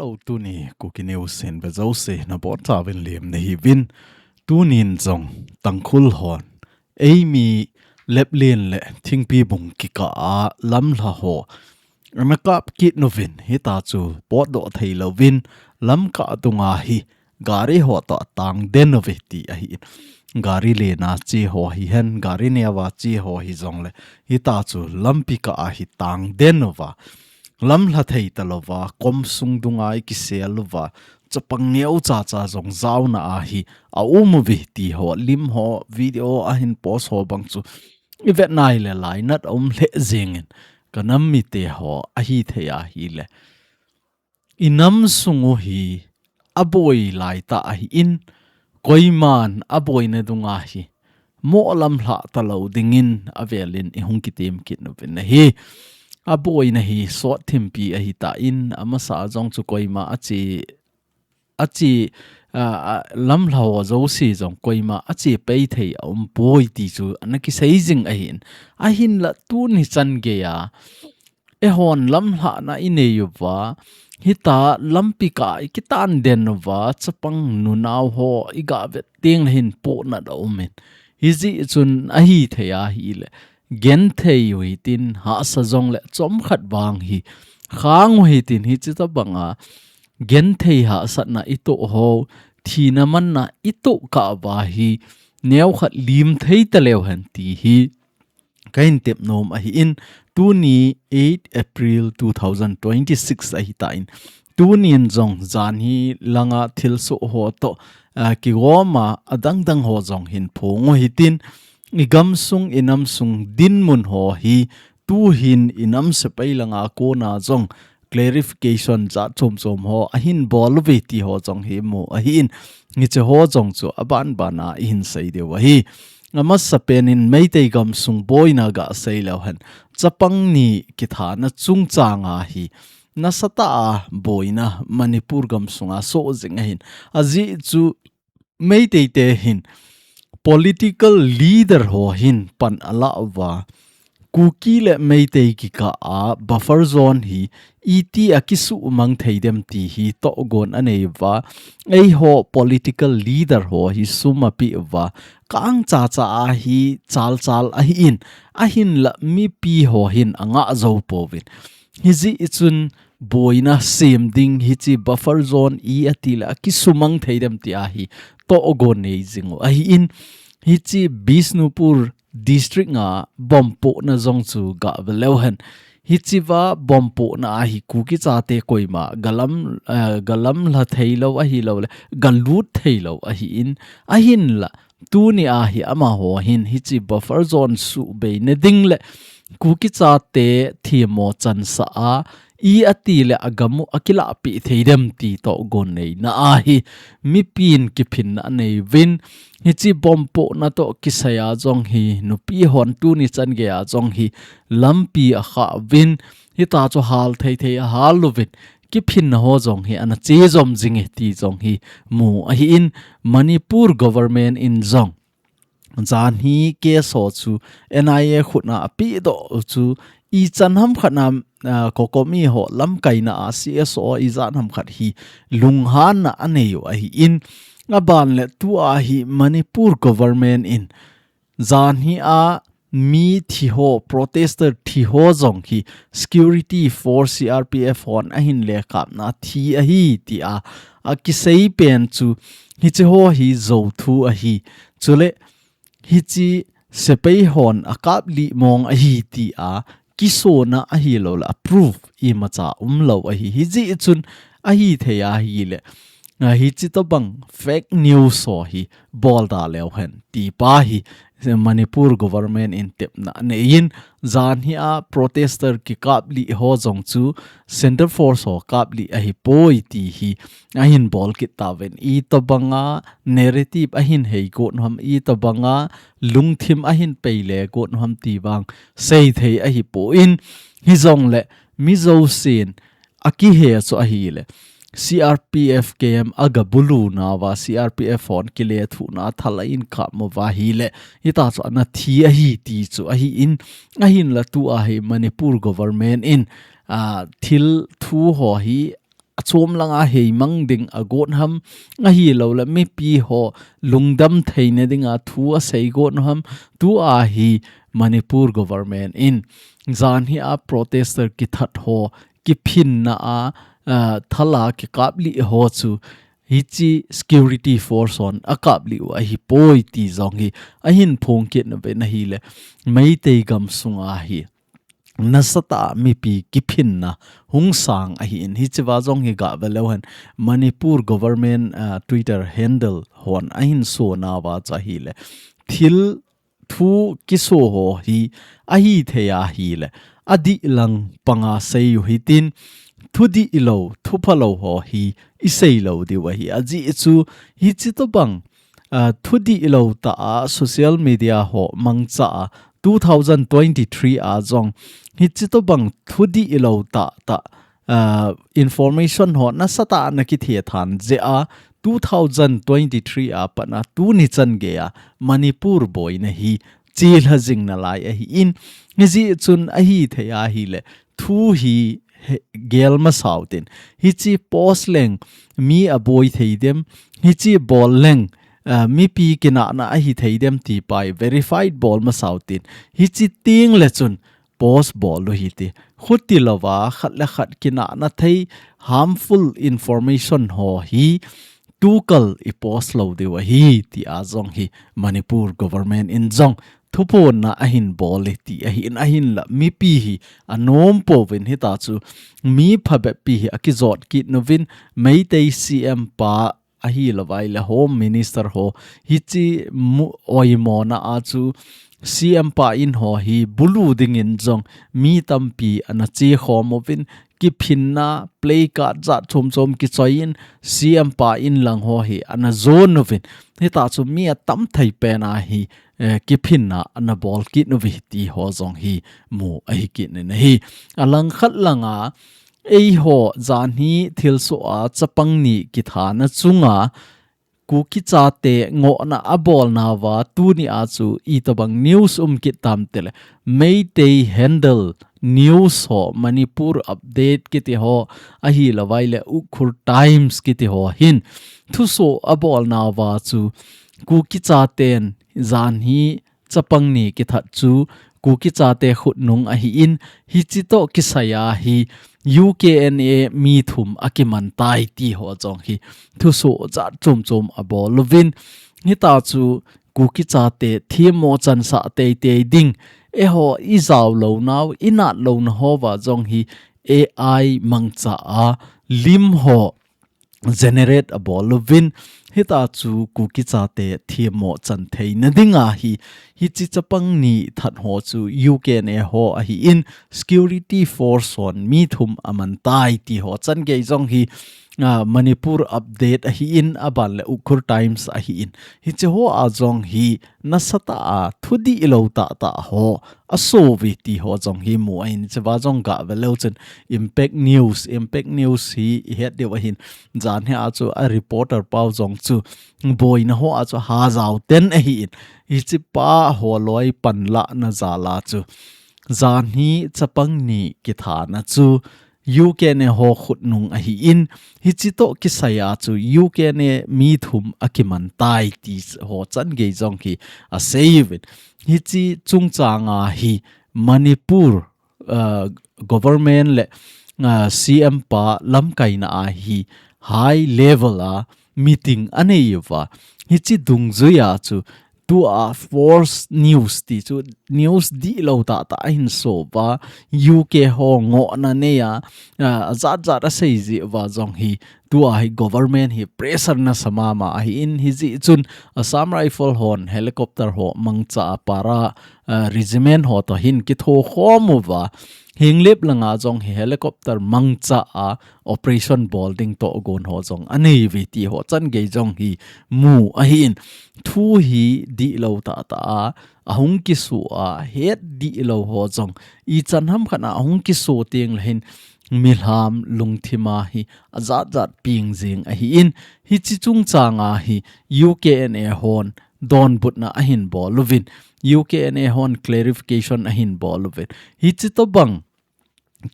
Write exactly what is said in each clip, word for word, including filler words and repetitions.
Hello, tuni Kuki News hin ve jouse nabonchauvin lemna hiuvin. Tunin jong Tangkhul hon eimi Leplen le Thingpibung kikah a lamlha ho ana kap kit uvin, hitia chu potdoh thei louvin lamkah dunga hi gari ho toh atang den uve ti ahin. Gari lena che ho hihen, gari neova che ho hijongle, hitia chu lampi kah a hi tang den uva, lamlha thei talouva, kom sung dunga i kisel uva, chapang neocha cha jong jaona a hi aum uve ti ho, lim ho, video ahin post ho bang chu ivet nai le lainat aum lheh jengin, kanam mite ho, ahithei ahile, inam sung u hi aboi laitah ahin, koiman aboina dunga hi mo lamlhah talou dingin avelin ihung kitem kit uvin ahi. Aboina hi sot thimpi ahitan, amasa jong chu koima ache, ache, a, a, lamlha ho jouse jong koima ache pei thei aumpoi ti chu ana kisei jing ahin. Ahinla tuni chan geiya eihon lamlhahna inei uva, hitia lampi kah a ikitan den uva, chapang nunao ho iga vet tengle hin pohnat aumin. Hijeh chun ahithei ahile, genthei u hitin, hahsa jongle chomkhat vang hi khang u hitin, hiche tobanga genthei hahsatna itoh ho, thina manna itoh kah uva hi neokhat lim thei taleu hen ti hi kahin tep nom ahin. Tuni eight April two thousand twenty-six ahitan, tunin jong jan hi langa thilsoh ho toh, a, kigoma adangdang ho jong hin phong u hitin, igamsung inamsung dinmun ho hi tuhin inam sepai langa kona jong clarification jat chom chom ho ahin bol uve ti ho jong hi mu ahin. Hiche ho jong chu aban bana ihin sei diu ahi. Amasapen in Meitei gamsung boina gasei leu hen, chapang ni kithana chungchanga hi nasatah a boina Manipur gamsunga soh jing ahin. Ajeh chu Meitei te hin political leader ho hin pan ala uva, Kuki le Meitei kikah a buffer zone hi iti a kisumang thei dem ti hi tohgon anei uva, eiho political leader ho hi sum ape uva, kang chacha a hi chalchal ahin, ahinla mipi ho hin angah jou pouvin. Hijeh chun boina sem ding hiche buffer zone i atile akisumang thei dem ti ahi tohgon nei jing u ahin. Hiche Bishnupur district a bomb pohna jong chu gavel leu hen. Hichea bomb pohna a hi Kuki chate koima galam, eh, galamlha thei lou ahilou le, galut thei lou ahin. Ahinla, tuni a hi amaho hin hiche buffer zone suhbei na ding le Kuki chate themmo chansah a, i atile agam u akilahpeh thei dem ti tohgon neina a hi mipin kiphinna anei uvin, hiche bomb pohna toh kisaiya jong hi nupi hon tuni chan geiya jong hi lampi akhah uvin, hitia chu hal thei thei ahal uvin, kiphinna ho jong hi ana che jom jing e ti jong hi mu ahin, Manipur government in jong jan hi case ho chu N I A khut a apedoh u chu ichan ham khat a, ah, COCOMI ho lamkaina a C S O ijat ham khat hi lunghanna anei u ahin, aban le tua hi Manipur government in jan hi a mi thi ho, protester thi ho jong hi security force C R P F hon ahin lekapna thi ahi tia akisei pen chu hiche ho hi jou thu ahi. Chule hiche sepai hon akaplih mong ahi tia kisona ahilou le a proof imacha umlou ahi. Hijeh chun ahithei ahile, a, hiche tobang fake news ho hi bolda leu hen ti pa hi Manipur government in tepna anei in, jan hi a protester kikaplih ho jong chu Centre Force ho kaplih ahipoi ti hi ahin bol kit tauvin, itobanga narrative ahin hei got u ham, itobanga lungthim ahin peile got u ham ti vang seithei ahipon, hijongle mi jousen akihe chu ahile, C R P F camp agabulu nauva, C R P F hon kilethuhna thal a-in kap uva ahile, hitia chu ana thi ahi ti chu ahin, ahinla tua hi Manipur government in, a, thil thu ho hi achom langa heimang ding agot ham, ahilouleh mipi ho lungdam theina dinga thu asei got ham, tua hi Manipur government in janhi a protester kithat ho kiphinna a, ah, thala kikap lih ho chu hiche security force hon akap lih u ahipoi ti jong hi ahin phong kit nauvin ahileh, Meitei gam sunga hi nasatah a mipi kiphinna hung sang ahin, hichea jong hi gah ve leu hen Manipur government, ah, Twitter handle hon ahin sonauva chu ahileh, thil thu kiso ho hi ahithei ahileh, adih lang panga sei u hitin, thu dihlou, thu phalou ho hi isei lou diu ahi. Ajeh chu hiche tobang, ah, thu dihlou tah a social media ho mangcha a two thousand twenty-three a jong hiche tobang thu dihlou tah tah, ah, information ho nasatah a ana kithethang jeh a two thousand twenty-three a pat a tuni chan geiya Manipur boina hi chelha jing nalai ahin, hijeh chun ahithei ahileh thu hi he-, gel masa utin, hiche post leng mi aboi thei dem, hiche bol leng, ah, mipi kinahna ahithei dem ti pa hi verified bol masa utin, hiche tengleh chun post bol u hite. Khuti louva khat le khat kinahna thei harmful information ho hi tukal i post lou diu ahi, tia jong hi Manipur government in jong thuphonna ahin bol e ti ahin, ahinlah mipi hi anom pouvin, hitachu mi phabep pi hi akijot kit nauvin, Meitei C M pa ahilouvai le Home Minister ho, hiche mu-, oimona a chu C M pa in ho hi bulu dingin jong mi tampi ana chekhom uvin, kiphinna placard jat chom chom kichoiyin C M pa in lang ho hi ana jon uvin, hitachu mi atam thei pen a hi, eh, kiphinna ana bol kit uve ti ho jong hi mu ahi kit in ahi. Alangkhat langa, eiho janhi thilsoh a chapang ni kithana chunga Kuki chate ngohna abolnauva tuni a chu itobang news um kit tam tileh, Meitei handle news ho, Manipur Update kiti ho, ahilouvai le Ukhrul Times kiti ho hin thusoh abolnauva chu Kuki chaten janhi chapang ni kithat chu Kuki chate khutnung ahin, hiche toh kisaiya hi U K N A mi thum akiman tai ti ho jong hi thusoh jat chom chom abol uvin, hitachu Kuki chate themmo chansah teitei ding, eiho ijao lounau, inat louna houva jong hi A I mangcha a lim ho generate abol uvin, hitachu Kuki chate themmo chan theina dinga hi, hiche chapang ni that ho chu U K N A ho ahin, security force hon mi thum aman tai ti ho chan gei jong hi, ah, Manipur Update ahin, aban le Ukhrul Times ahin, hiche ho a jong hi nasatah a thu dihlou tah tah ho aso uve ti ho jong hi mu ahin, chua jong gah ve leu chun Impact News, Impact News hi ihet diu ahin, janhi a chu a reporter pau jong chu boina ho a chu hajao ten ahin, hiche pa ho loi panlahna jal a chu janhi chapang ni kithana chu U K N A ho khutnung ahin, hiche toh kisaiya chu U K N A mi thum akiman tai ti ho chan gei jong hi asei uvin. Hiche chungchanga hi Manipur, uh, government le, uh, C M pa lamkaina a hi high level a meeting anei uva. Hiche dungjuia chu tua false news ti chu news dihlou tah tah ahin so uva, U K ho ngohna neiya, ah, ajat jat asei jeh uva jong hi tua hi government hi pressure nasa mama ahin, hijeh chun Assam Rifle hon helicopter ho mangcha a para, ah, regiment ho toh hin kithokhom uva, Henglep langa jong hi helicopter mangcha a operation bol ding togon ho jong anei uve ti ho chan gei jong hi mu ahin, thu hi dihlou tah tah a ahung kiso a, het dihlou ho jong ichan ham khat a ahung kiso tengleh hin milham lungthim a hi ajat jat peng jing ahin, hiche chungchanga hi U K N A hon donbutna ahin bol uvin, U K N A hon clarification ahin bol uvin, hiche tobang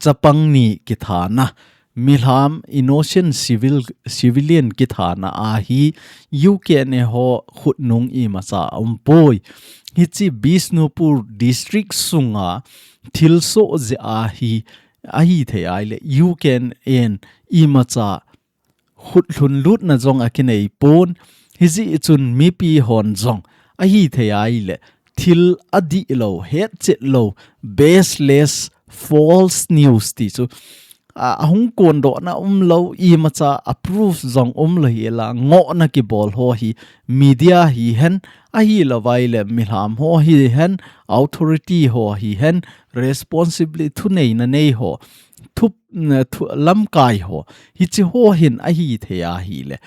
chapang ni kithana milham innocent civil, civilian kithana ahi U K N A ho khutnung imacha aumpoi. Hiche Bishnupur district sunga thilsoh jeh ahi, ahithei ahile U K N A in imacha khutlhun lutna jong akinei pon. Hijeh chun mipi hon jong ahithei ahile thil adihlou, hetchet lou, baseless, false news ti chu, a, ahung kondohna umlou, imacha a proof jong umlou hela, ngohna kibol ho hi media hihen, ahilou vaile milham ho hihen, authority ho hihen, responsibility thuneina nei ho, thup-, thu, lamkai ho, hiche ho hin ahithei ahile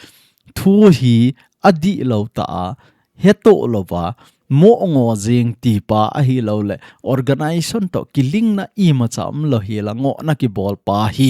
thu hi adihlou tah a, hetoh louva, mo ngo jing tipa ahilouleh organization toh kilingna imacha umlou hela ngohna kibolpa hi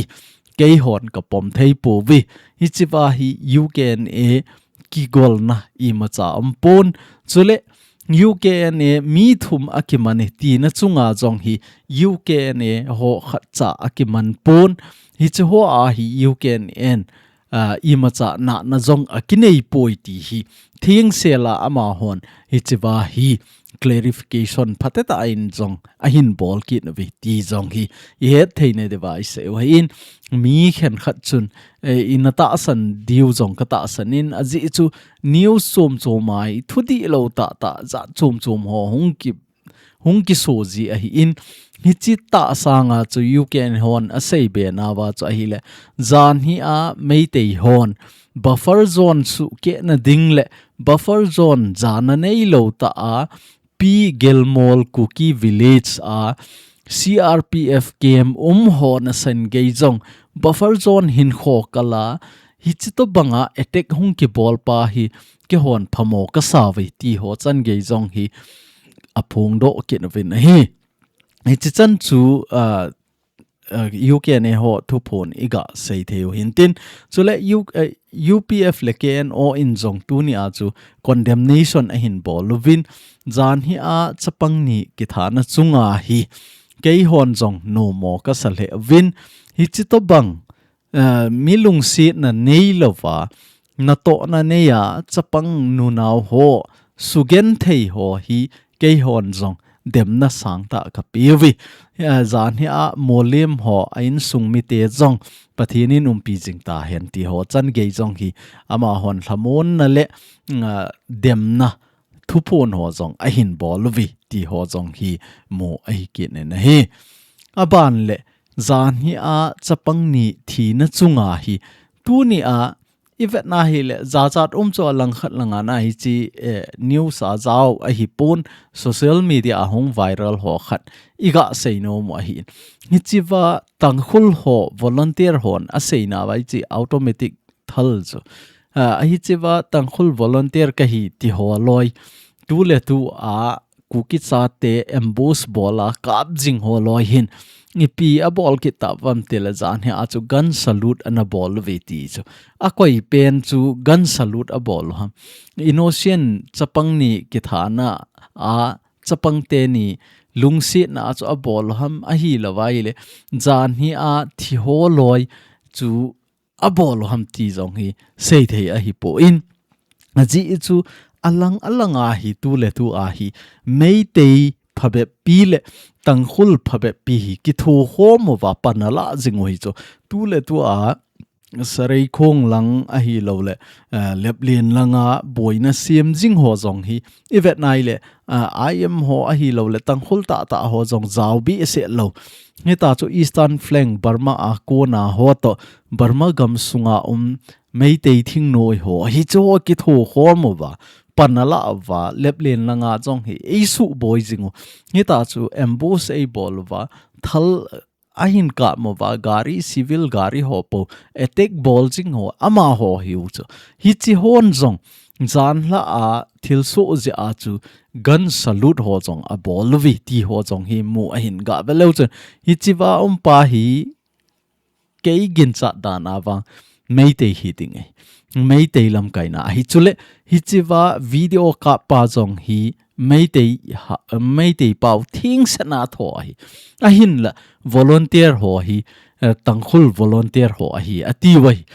keihon kapom thei pouve. Hichea hi U K N A kigolna imacha aumpon. Chule U K N A mi thum akiman e tina chunga jong hi U K N A ho khatcha akiman pon. Hiche hoa hi U K N A in, ah, imacha nahna jong akinei poi ti hi thengsela amahon hichea hi clarification phatecha in jong ahin bol kit uve ti jong hi ihet thei nadiuva isei u ahin. Mi khenkhat chun, eh, ina tahsan diu jong katahsan in, ajeh chu news chom chom a hi thudihlou tahtah jat chom chom ho hung ki, hung kiso ji ahin, hiche tah sanga chu U K N A hon asei be nauva chu ahile, janhi a Meitei hon buffer zone sukehna ding le buffer zone jana neilou tah a P Gelmol Kuki Village a C R P F camp um ho nasan gei jong buffer zone hinkho kal a, hiche tobanga attack hung kibolpa hi keihon phamo kasa uve ti ho chan gei jong hi aphongdoh kit uvin ahi. Hiche chan chu, ah, ah, U K N A ho thuphon iga sei thei u hintin. Chule U-, eh, U P F le K N O in jong tunia chu condemnation ahin bol uvin. Janhi a chapang ni kithana chunga hi keihon jong nomo kasa lheh uvin. Hiche tobang, eh, mi lungsetna neilouva, natohna nei a chapang nunao ho sugenthei ho hi keihon jong demna sangtah kapeuve. Eh, janhi a Molem ho a insung mite jong Pathen in umpi jing tahen ti ho chan gei jong hi amahon lhamonna le, mm, ah, demna thuphon ho jong ahin bol uve ti ho jong hi mu ahi kit in ahi. Aban le janhi a chapang ni thina chunga hi tunia ivetna hile jachat um chu alangkhat langa na hiche, eh, news a jao ahipon social media a hung viral ho khat iga seinom u ahin. Hichea Tangkhul ho volunteer hon aseinauva hiche automatic thal chu. Ah, ahichea Tangkhul volunteer kahi ti ho loi. Tuletua Kuki chate ambush bol a kap jing ho loi hin ipi abol kit tauvam tile janhi a chu gun salute ana bol uve ti chu. Akoi pen chu gun salute abol u ham. Innocent chapang ni kithana a chapang teni lungsetna a chu abol u ham ahilou vaile janhi a thi ho loi chu abol u ham ti jong hi seithei ahipon. Ajeh chu alang alanga hi tuletua hi Meitei phabeppi le Tangkhul phabeppi hi kithokhom uva pan ala jing u hi chu tuletua Sareikhong lang ahilouleh, eh, Leplen langa boina sem jing ho jong hi ivetna hile, eh, I M ho ahilouleh Tangkhul tahtah ho jong jaobe sehlou. Hita chu Eastern Flank Burma a kona ho toh Burma gamsunga um Meitei thingnoi ho hiche ho kithokhom uva, pan ala uva, Leplen langa jong hi eisuboi jing u. Hita chu ambush eibol uva, thal ahin kap uva, gari, civil gari ho po attack bol jing ho amaho hiu chu. Hiche hon jong janhi a thilsoh jeh a chu gun salute ho jong abol uve ti ho jong hi mu ahin gah ve leu chun. Hichea umpa hi kei ginchat dan a vang Meitei hi ding e. Meitei lamkaina ahi chule hichea video kappa jong hi Meitei ha, Meitei pau thingsetna tho ahi. Ahinla volunteer ho hi, eh, Tangkhul volunteer ho ahi, ati uve.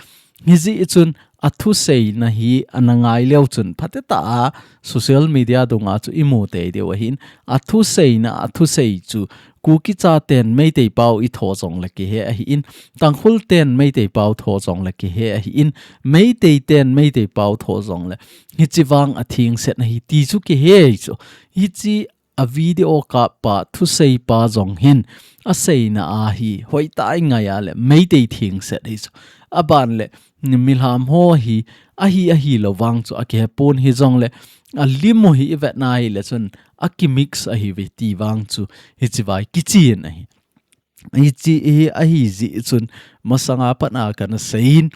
Hijeh chun athuseina hi ana ngai leu chun phatecha a social media dunga chu imu tei diu ahin, athuseina, athusei chu Kuki chaten Meitei pau itho jongle kihe ahin, Tangkhul ten Meitei pau tho jongle kihe ahin, Meitei ten Meitei pau tho jongle hichi vang athengset ahi ti chu kihe chu. Hichi a video kappa, thuseipa jong hin aseina ahi, hoitah a ingai a le Meitei thengset ahi chu. Aban le milham ho hi ahi, ahilou vang chu akihepon, hijongle alimu hi ivet na hile chun akimix ahiuve ti vang chu hichi vai kichen ahi. Hichi hi ahi jeh chun masanga pat a kana seiyin,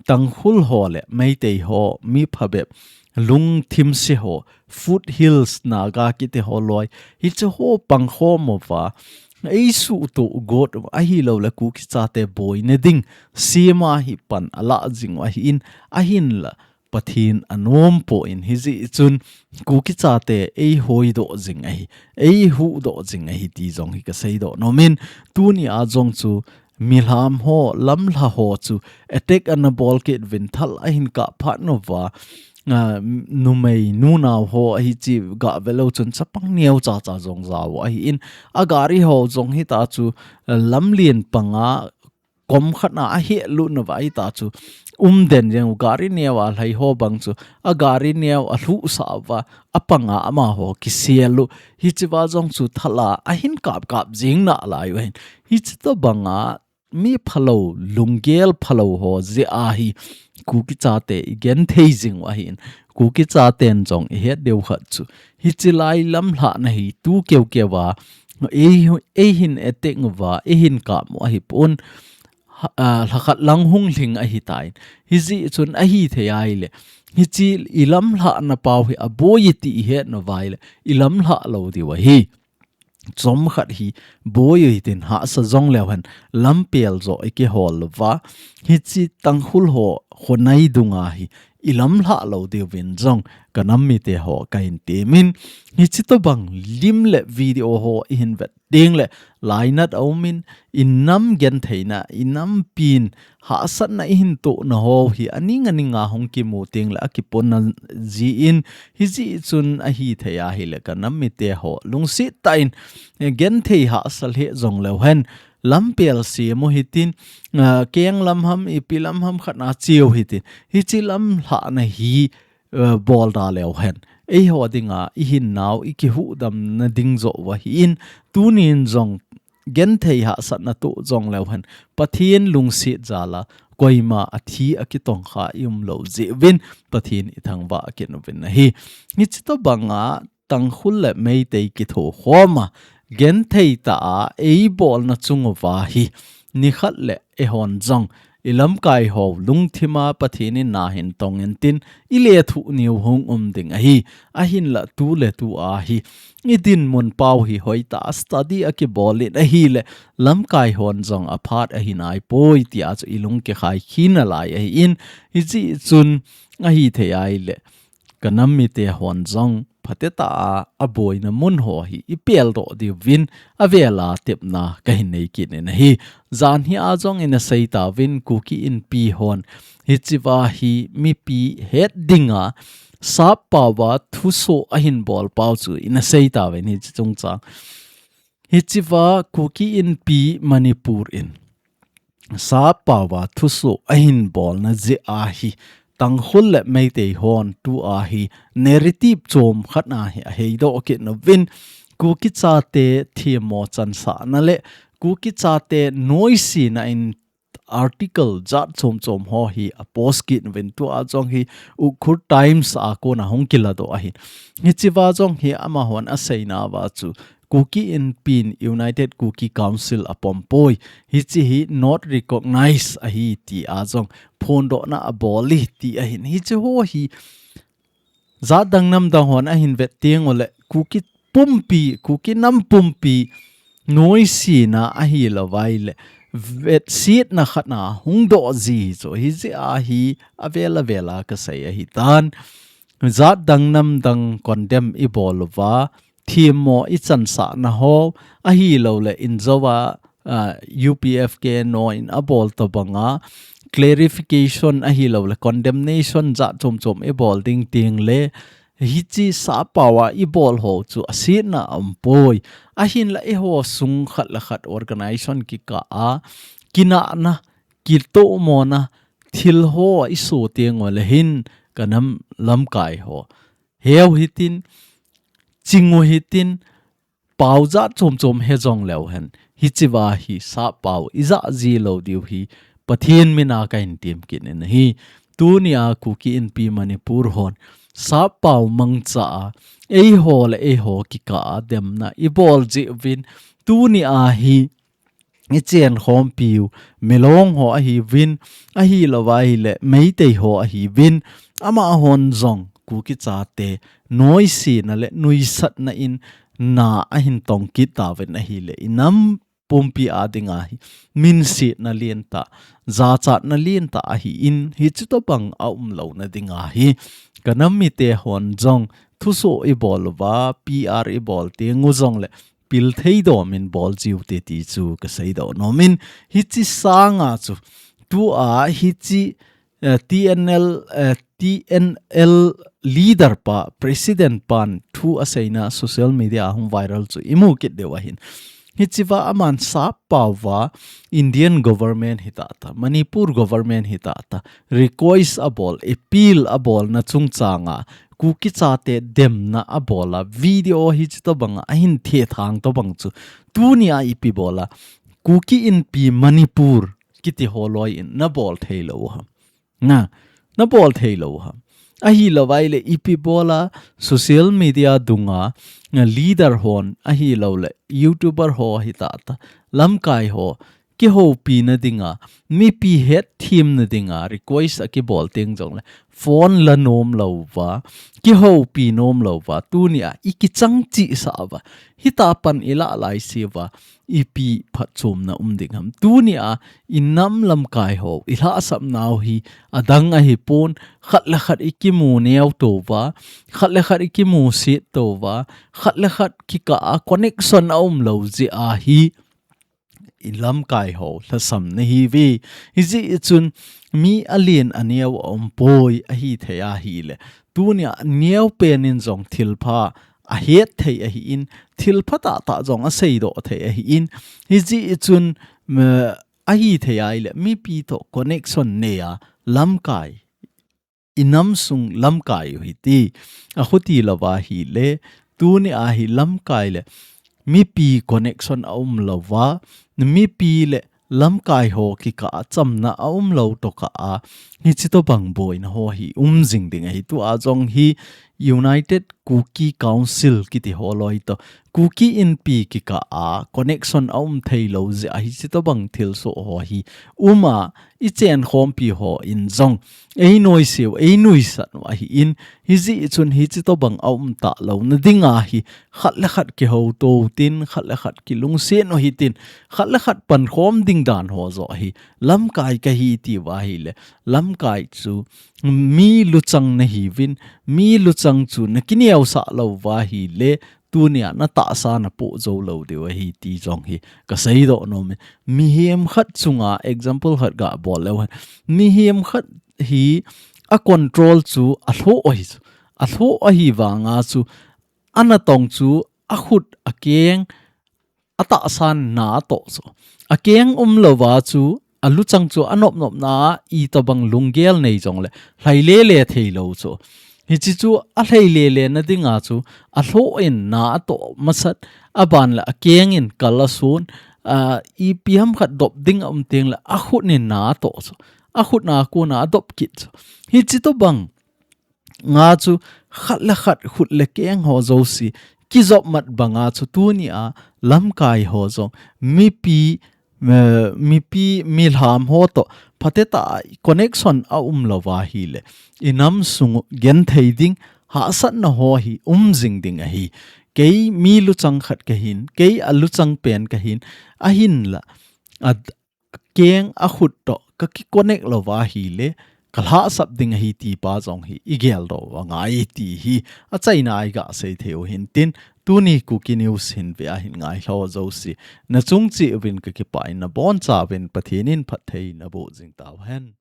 Tangkhul ho le Meitei ho mi phabep, lungthim se ho, foothills Naga kiti ho loi, hiche ho pangkhom uva, eisuhtoh got ahilou le Kuki chate boina ding sema hi pan alah jing u ahin, ahinla Pathen anom poi, hijeh chun Kuki chate eihoidoh jing ahi, eihuhdoh jing ahi ti jong hi kaseidoh nomin, tuni a jong chu milham ho, lamlha ho chu attack ana bol kit uvin, thal ahin kap phat uva, ah, numei nunao ho ahi, hichi gah ve leu chun chapang neo chacha jong jao ahin, agari ho jong hita chu, ah, lamlen panga kom khat na ahelut uva hita chu umden jeng u, gari neo a lhai ho bang chu agari neo alhuhsah uva, apanga amaho kisel u. Hichi va jong chu thal a ahin kap kap jing nalai u ahin. Hichi tobanga mi phalou, lunggel phalou ho jeh a hi Kuki chate igenthei jing u ahin, Kuki chaten jong ihet diu khat chu, hichi lai lamlhahna hi tu keukeu a ei, eihin attack uva, eihin kap u ahipon, ha, ah, lhakhat lang hung lhing ahitan. Hijeh chun ahithei a ahile, hichi ilamlhahna pau hi aboi e ti ihet nauva ahile, ilamlhah lou diu ahi. Chomkhat hi boi u hitin, hahsa jong leu hen, lampel joh ikihol uva, hichi Tangkhul ho khonai dunga hi ilamlhah lou diuvin jong kanam mite ho kahin temin, hichi tobang lim le video ho ihin vet ding le lainat aumin, inam gentheina, inam pin hahsatna ihin tohna ho hi aning aning a hung kimu teng le akiponna jin, hijeh chun ahithei a ahile kanam mite ho lungset tah in, eh, genthei hahsa lheh jong leu hen, lampel sem u hitin, ah, keng lam ham, ipi lam ham khat na che u hitin, hichi lamlhahna hi, eh, bol da leu hen, eiho dinga ihinnau ikihuhdamna ding joh u ahin, tunin jong genthei hahsatna toh jong leu hen, Pathen lungset jal a koima athi akitongkha ium lou jeh uvin, Pathen ithangvah kit uvin ahi. Hichi tobanga Tangkhul le Meitei kithokhom a, genthei tah a eibolna chung uva hi, nikhat le eihon jong ilamkai ho lungthim a Pathen in na hin tong intin, ilethuh niu hung um ding ahi. Ahinla tu le tu a hi, idinmun pau hi hoitah a study akibol in ahile, lamkai hon jong aphat ahi naipoi tia chu ilung kikhai khin nalai ahin, hijeh chun ahithei a ahile, kanam mite hon jong phatecha a, aboina mun ho hi ipeldoh diuvin, avel a tepna kahin nei kit in ahi. Jan hi a jong ina sei tauvin, Kuki Inpi hon hichi va hi mipi het dinga sap pau a thusoh ahin bol pau chu ina sei tauvin, hichi chungchang. Hichi va Kuki Inpi Manipur in sap pau a thusoh ahin bolna jeh a hi, Tangkhul le Meitei hon tu a hi narrative chom khat na hi aheidoh kit nauvin, Kuki chate themmo chansahna le Kuki chate noisena in article jat chom chom ho hi apost kit nauvin, tu a jong hi Ukhrul Times a kona hung kiladoh ahin. Hichi va jong hi amahon aseina uva chu, Kuki Inpin United Kuki Council apom poi, hichi hi not recognized ahi tia jong phondohna abol e ti ahin. Hichi ho hi jat dang nam dang hon ahin vet teng ule, Kuki pumpi, Kuki nam pumpi noisena ahilou vai le, vetsetna khat na hung doh ji chu, hijeh a hi avel avel a kasei ahitan. Jat dang nam dang condemn ibol uva, themmo ichansahna ho, ahilou le injo a ah, U P F K no in abol tobanga clarification ahilouleh condemnation jat chom chom ibol ding tengleh hiche sappao a ibol ho chu asetna aumpoi. Ahinlah eiho sung khat le khat organization kikah a kinahna, kitomona thil ho iso teng uleh hin kanam lamkai ho, heu hitin, ching u hitin, pao jat chom chom he jongleu hen, hichea hi sappao ija ji lou diu hi Pathen mina kahin tem kit in ahi. Tunia Kuki Inpi Manipur hon sappao mangcha a eiho le eiho kikah a demna ibol jeh uvin, tunia hi ichenkhompiu Milong ho ahiuvin, ahilouva ahileh Meitei ho ahiuvin, amahon jong Kuki chate noisena le nuisatna in na ahin tong kit tauvin ahileh inam pumpi a dinga hi minsetna lentah, jachatna lentah ahin, hiche tobang aumlouna dinga hi kanam mite hon jong thuso ibol uva, P R ibol teng u jongleh pil thei dom in bol jiu te ti chu kasei doh nom in, hiche sanga chu tua hiche, eh, T N L, eh, T N L leader pa, president pan thu aseina social media a hung viral chu imu kit diu ahin. Hichea aman sappao va Indian government hitah tah, Manipur government hitah tah, request abol, appeal abolna chungchanga Kuki chate demna abola video hiche tobanga ahin thethang tobang chu tunia ipi bola Kuki Inpi Manipur kiti ho loi in nabol thei lou ham? Na, nabol thei lou ham? Ahilouva ahileh ipi bola social media dunga, nga leader hon ahilouleh YouTuber ho hitah tah, lamkai ho kihoupina dinga, mipi hetthemna dinga request akibol teng jongleh phone la nom louva, kihoupi nom louva, tunia ikichang chehsah uva, hitah pan ilah laiseuva, ipi phatchomna um ding ham? Tunia inam lamkai ho ilhahsapnau hi adang ahipon, khat le khat ikimu neo touva, khat le khat ikimusit touva, khat le khat kikah a connection aumlou jeh a hi ilamkai ho lhasam nahiuve. Hijeh chun mi alen aneo aumpoi ahithei ahileh, tunia neopen in jong thilpha ahet thei ahin, thilpha tahtah jong aseidoh thei ahin, hijeh chun, ma, ahithei ahileh mipi toh connection nei a lamkai, inam sung lamkai u hiti. Akhuti louva ahileh, tunia hi lamkai le mipi connection aumlouva, mipi le lamkai ho kikah a chamna aumlou tokah a, hiche tobang boina ho hi um jing ding ahi. Tua jong hi United Kuki Council kiti ho loi toh, Kuki Inpi kikah a connection aum thei lou jeh a hiche tobang thilsoh ho hi um a, ichenkhompi hon jong einoiseu, einuisat u ahin, hijeh chun hiche tobang aum talouna dinga hi khat le khat kihouto utin, khat le khat kilungset u hitin, khat le khat pankhom ding dan ho joh hi lamkai kahi tiuva ahileh, lamkai chu mi luchang nahiuvin, mi luchang chu nakineosah louva ahileh, tunia natahsa napoh jou lou diu ahi ti jong hi kaseidoh nom in. Mihem khat chunga example khat gabol leu hen, mihem khat hi acontrol chu alhoh ahi chu, alhoh ahivanga chu anatong chu akhut, akeng, atahsan na atoh chu. Akeng umlouva chu, aluchang chu anopnopna a itobang lunggel nei jongleh lhailele thei lou chu. Hiche chu alhailelena dinga chu, alhoh in na atoh masat, aban le akeng in kal ason, a, ipi ham khat dop ding aum tengleh akhut in na atoh chu. Akhut a kona adop kit chu. Hiche tobang nga chu khat le khat khut le keng ho jouse kijopmat banga chu tunia lamkai ho jong mipi, eh, mipi milham ho toh phatecha connection aumlouva ahileh, inam sung u genthei ding, hahsatna ho hi um jing ding ahi. Kei mi luchang khat kahin, kei aluchang pen kahin, ahinlah, a, keng akhut toh kakiconnect louva ahileh, kalhahsap ding ahi ti pa jong hi igeldoh u angai ti hi achaina a iga sei thei u hintin, tuni Kuki News hin ve a hin ngailhah jouse nachung cheh uvin kakipah in nabonchauvin Pathen in phatthei naboh jing tauhen.